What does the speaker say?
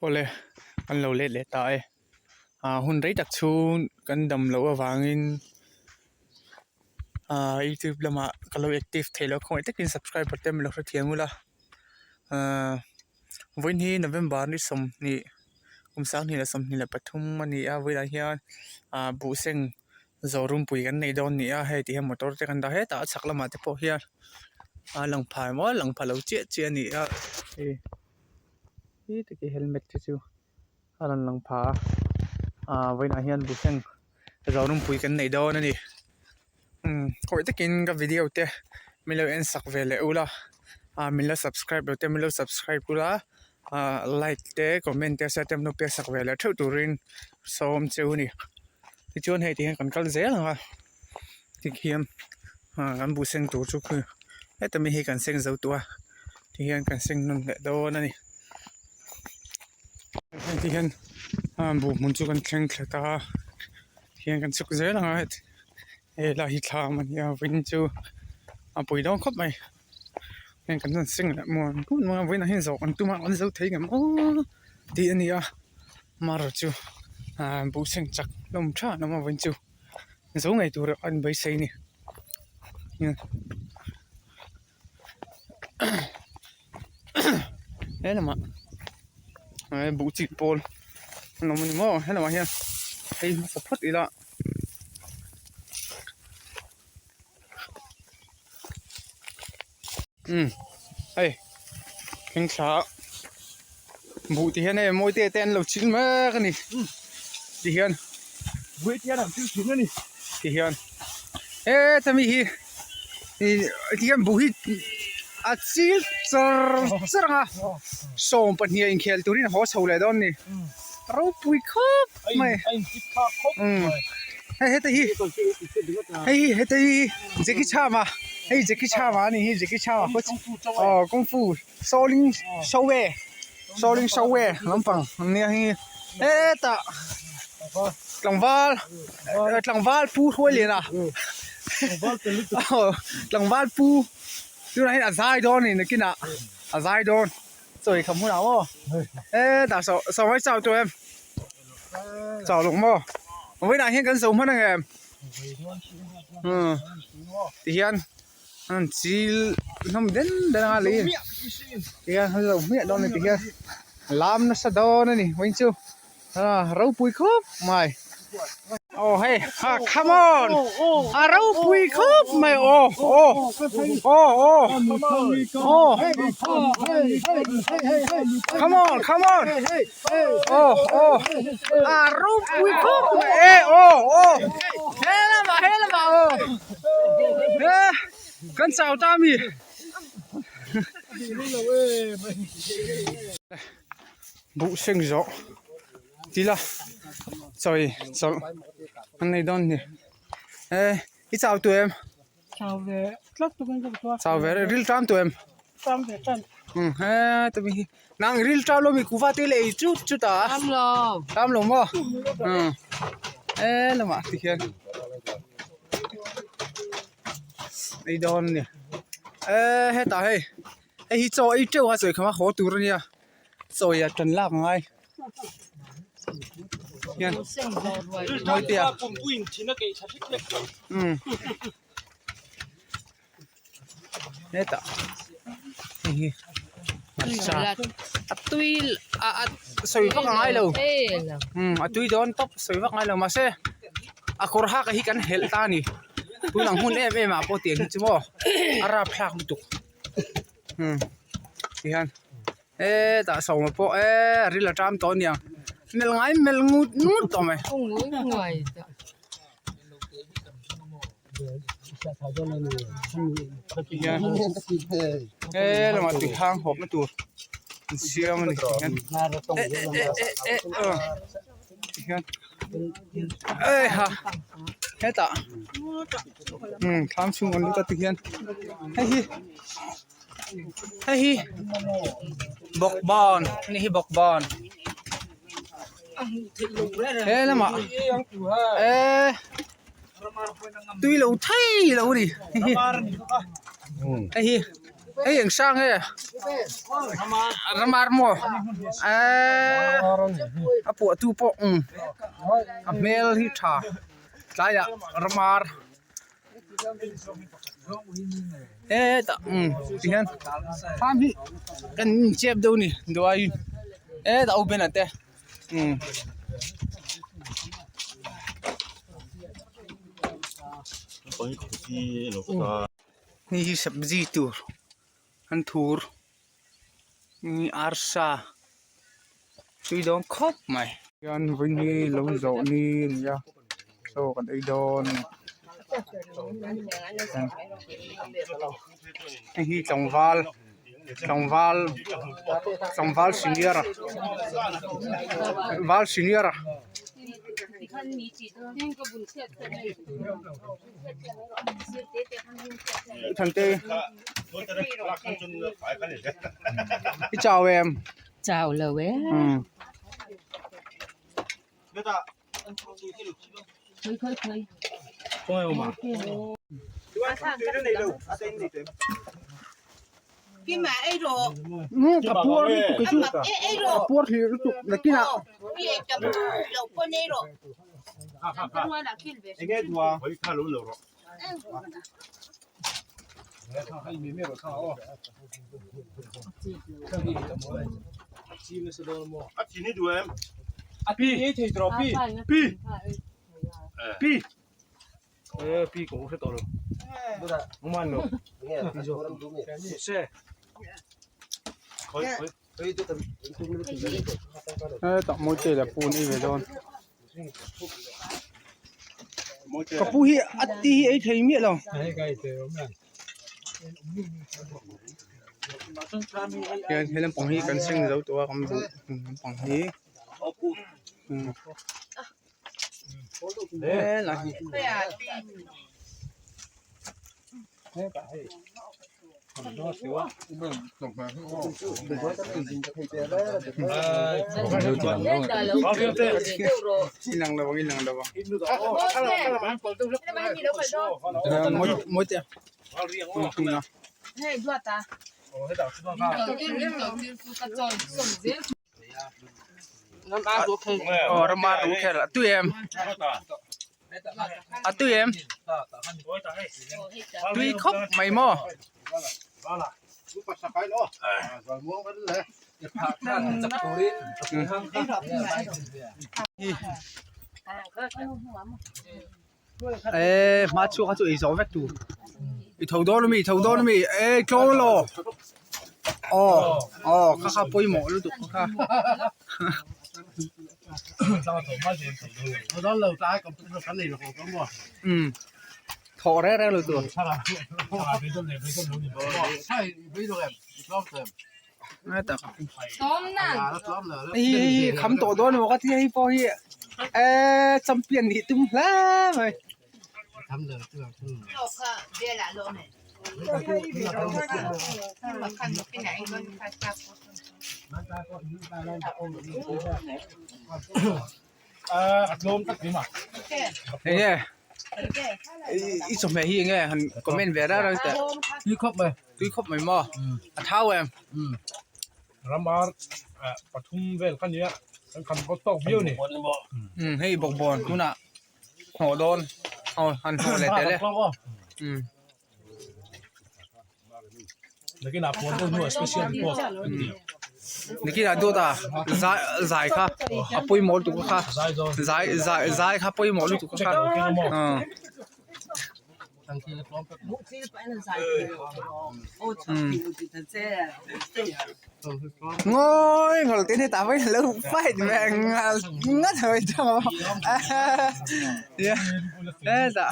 Awle an lo let leh ta e ah hun rei tak chhung kan dam loh avangin ah youtube lamah ka lo active thei lo khawngaih takin subscriber te min lo hrethiam ula ah vawiin hi november ni 20 kum 2023 a ni a vawiinah hian ah buhseng zawh runpui kan nei dawn a ni a hei ti hian motor te kan dah hetah a chhak lamah te pawh hian a lang pha emaw a lang pha lo chiah chiah a ni a hei. Khi tak hi helmet te chu a rawn lang pha a aaa vawiinah hian buhseng zawrunpui kan nei dawn a ni umm khawi takin ka video te min lo en sak ve leh ula ah min la subscribe lo te min lo subscribe ula ah like te comment te share te min lo pek sak ve leh theuh turin sawm cheu a ni tichuan hei tihian kan kal zel ang a tikhian ah kan buhseng tur chu khi heta mi hi kan seng zo tawh a tihian kan seng nawn leh dawn a ni hei ti hian ah buh hmun chu kan thleng thla ta a tihian kan chhuk zel ang a hei lai hi thlam a nia vawiin chu a pui dawn khawp mai heng kan rawn seng leh muan muan a vawiinah hian zawh kan tum a kan zo thei ngem aw tih a ni a amaherawhchu chu ah buh seng chak hlawm tha an awm a vawiin chu. Zo ngei tur a an beisei a ni he lamah buh chik pawl an awm a ni maw he lamah hian phei hmasa phawt ila umm hei thleng thla buh ti hian hei mawi te te an lo chil mek a ni ti hian buh te hian an chil thin a ni ti hian heta mi hi ih ti hian buh hi a chil char char ang a 12 a inkhel turin a haw chho leh dawn a ni ropui khawp mai umm hei heta hi hei hi heta hi Jackie Chan a hei Jackie Chan a ni hi Jackie Chan a aw kung fu Shaolin Showe Shaolin Showe lampang an nia hei hetah tlangval tlangval pu hruai lian a aw tlangval pu tunah hian a zai dawn a ni nakinah a zai dawn chawi kham hunah maw hetah saw saw mai chau tawh em. Chau lawk maw? Vawiinah hian kan zo hman ang em? Umm tihian an chil hlawm den den anga lei tihian an lo hmiah dawn a ni tihian lam nasa dawn a ni vawiin chu a ropui khawp mai. Aw hei ha come on a ropui khawp mai aw aw aw aw aw come on come on aw aw a ropui khawp mai e aw aw he lamah he lamah aw he kan chau ta ami. Buh seng zawh tila chawi chawlh an nei dawn a ni e i chau tu em chau ve tlat tuk in ka hmu a chau ve ril ṭam tu em ṭam ve ṭan um heta mi hi nang ril ṭam lo mi kuhva te leh ei chut chut a ṭam lo ṭam lo maw um he lamah ti hian ei dawn a ni e hetah hei hei hi chaw ei teuh a chawi kham a haw tur a nia. Chawi a tan lak ngai hian Mawite a umm hetah hei hi hmarcha a tui a a sawi vak a ngai lo umm a tui dawn tawp sawi vak a ngai lo mahse a kawr hak hi kan helh ta a ni tun ang hun em em ah pawh tiang hi chu maw a rapthlak lutuk umm tihian hetah sawma pawh eee ril a ṭam tawh aniang melh ngai melh ngut ngut tawh mai. Tihian he lamah tui hang hawp na tur an siam a ni tihian eh eh eh eh aw tihian eiha hetah umm thlam chhung an lut a tihian hei hi. Hei hi bawkbawn a ni hi bawkbawn he lamah eee tui lo thei lo a ni hei hi. Hei eng sang nge ramar maw eee a puahtu pawh umm a hmel hi tha tlaiah ramar hetah umm tihian thlam hi kan inchep deuh a ni duhaiin hetah u bena te umm. Hei hi sabzi tur an thur arsa tui dawn khawp mai. Hian vawiin hi lo zawh ni a ni a chaw kan ei dawn a ni hei hi tlangval tlangval tlangval senior a val senior a. Thante i chau em? Chau lo e. Khoi khoi khoi. Ka puar lutuk hi chu ka puar hlir lutuk nakinah Hetah mawi te leh pu an ei ve dawn ka pu hi a ti hi ei thei miah lo hian he lampang hi kan seng zo tawh a kan buh lampang hi. Aw rama ru kher a tui em a tui em tui khawp mai maw. Ê hma chhuak kha chu ei zawh vek tur i tho dawn ami i tho dawn ami ê tlaw law aw aw kha kha pawimawh lutuk kha umm thawh reng reng lo tur. Hei hi kham tawh dawn maw ka ti hei pawh hi eee champion nih tum hle mai. Enge i chawhmeh hi enge han comment ve reuh reuh teh tui khawp mai tui khawp mai maw a thau em ramar pathum vel kha nia kan kham kawt tawk viau ni um hei bawkbawn tunah hnawh dawn aw han hnawh leh tel e um Nakinah puan deuh hnuah special report an ti. Nakinah dawt a zai zai kha a pawimawh lutuk kha zai zai zai kha pawimawh lutuk kha Ngawi ngawt te hetah pawh hian alo fight ve ngal ngat mai chuan hetah.